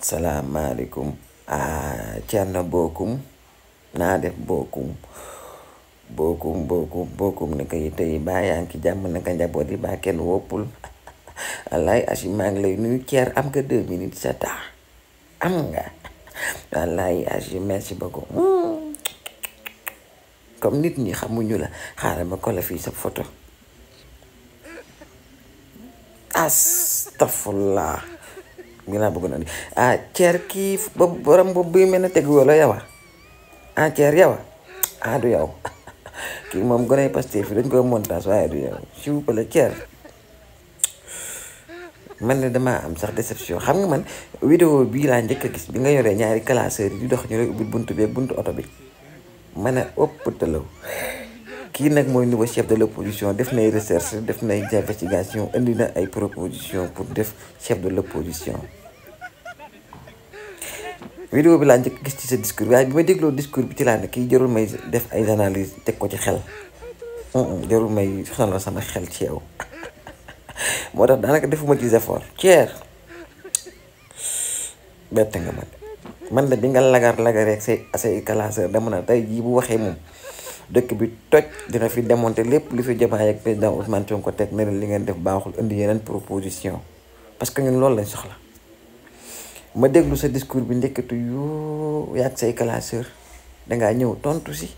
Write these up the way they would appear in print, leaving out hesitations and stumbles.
salaamaaleykum Thierno Bocoum naa def Bocoum naka yi tey baa yaa ngi ci jàmm naka njaboot yi baa kenn woppul wallaay Achim maa ngi lay nuyu Thier am nga 2 minutes sa temps am nga wallaay Achim merci beaucoup comme nit ñi xamuñu la xaaral ma ko la fii sa photo astafurlah ngi laa bëgg na ni Thier kii borom boobu buy mel ne tegu wala yawa Thier yawa du yow kii moom goney Pastef fi dañ koy montage waaye du yow s'il vous plaît Thier man ne damaa am sax déception xam nga man vidéo bii laa njëkk a gis bi nga yoree ñaari classeurs yi di dox ñu lay ubbi buntu bi buntu oto bi ma ne ëpp tëlaw kii nag mooy nouveau chef de l'opposition def nay recherche def nay investigation indi na ay proposition pour def chef de l'opposition vidéo bi laa njëkk gis ci sa discours waaye bi ma dégloo discours bi ci laa ne kii jarul may def ay analyse teg ko ci xel jarul may xelal sama xel ci yow moo tax daanaka defuma ci effort Thier bett nga man la bi nga lagaree ak say classeur dama na tey jii bu waxee moom dëkk bi toj dina fi démonter lépp li fi Diomaye ak président Ousmane Sonko teg ne li ngeen def baaxul indi yeneen proposition parce que ñun loolu lañ soxla ma déglu sa discours bi ndekketu yoo yaag say classeur dangaa ñëw tontu si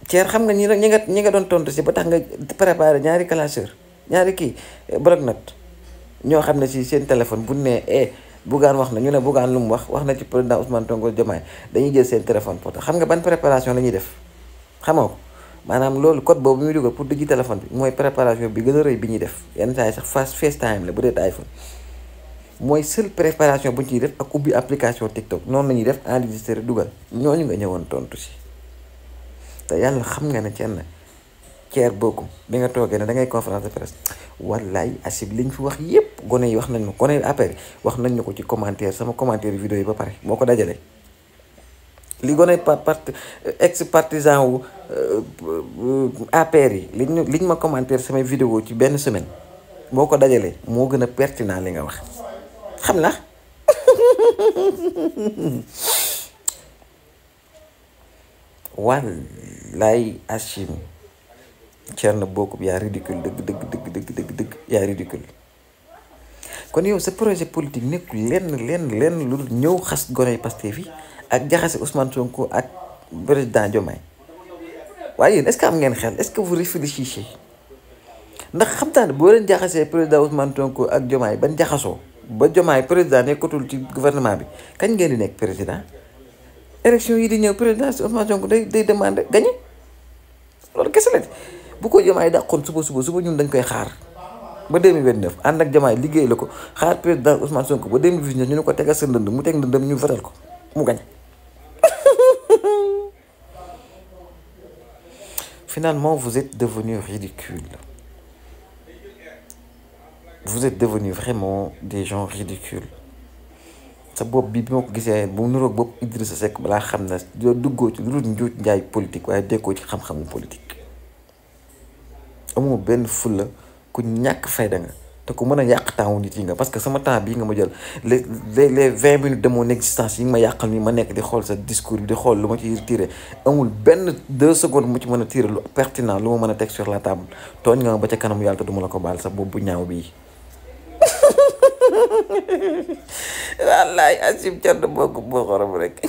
Thier xam nga ñi nga doon tontu si ba tax nga préparé ñaari classeur ñaari kii bloc note ñoo xam ne si seen téléphone bu ne Bougane wax na ñu ne Bougane lu mu wax na ci président Ousmane Sonko Diomaye dañuy jël seen téléphone poto xam nga ban préparation la ñuy def xamoo ko maanaam loolu code boobu muy dugal pour di ji téléphone bi mooy préparation bi gën a rëy bi ñuy def yenn saa yi sax FaceTime la bu dee iPhone mooy seule préparation bu ñu ciy def ak ubbi application TikTok noonu la ñuy def enregistré dugal ñooñu nga ñëwoon tontu si te yàlla xam nga ne Thier Bocoum bi nga toogee ne da ngay conférence de presse wallaay Achim liñ fi wax yépp gone yi wax nañ ma gone yi après wax nañ ñu ko ci commentaire sama commentaire vidéo yi ba pare moo ko dajalee li gone ex partisan wu APR yi liñ ma commentaire samay vidéo ci benn semaine moo ko dajalee moo gën a pertinent li nga wax xam la wallaay Achim Thierno Bocoum yaa ridicule dëgg yaa ridicule kon yow sa projet politique nekkul lenn lu dul ñëw xas goney Pastef yi ak jaxase Ousmane Sonko ak président Diomaye waaye yéen est-ce que am ngeen xel est-ce que vous réfléchissez ndax xam naa ne boo leen jaxasee président Ousmane Sonko ak Diomaye ban jaxasoo ba Diomaye président nekkatul ci gouvernement bi kañ ngeen di nekk président élection yi di ñëw président Ousmane Sonko day demandé gagné loolu kese la bu ko Diomaye dàqoon suba ñun dañ koy xaar ba 2029 ànd ak Diomaye liggéey la ko xaar président Ousmane Sonko ba 2019 ñu ne ko tegal sa ndënd mu teg ndëndam ñu votal ko mu gañ finalement vous êtes devenus ridicules vous êtes devenus vraiment des gens ridicules sa bopp bi ma ko gisee bu nuroog bopp Idrissa Seck balaa xam na doo duggoo ci lu dul njuuj njaay politique waaye dekkoo ci xam-xamu politique amoo benn fulla ku ñàkk fayda nga te ku mën a yàq temps nit yi nga parce que sama temps bii nga ma jël les 20 minutes de mon existence yi nga ma yàqal ni ma nekk di xool sa discours bi di xool lu ma ci tiré amul benn 2 secondes mu ci mën a tiré lu pertinent lu ma mën a teg sur la table tooñ nga ma ba ca kanamu yàlla te duma la ko baal sa boobu bu ñaaw bii wallaay Achim Thierno Bocoum boo xorom rek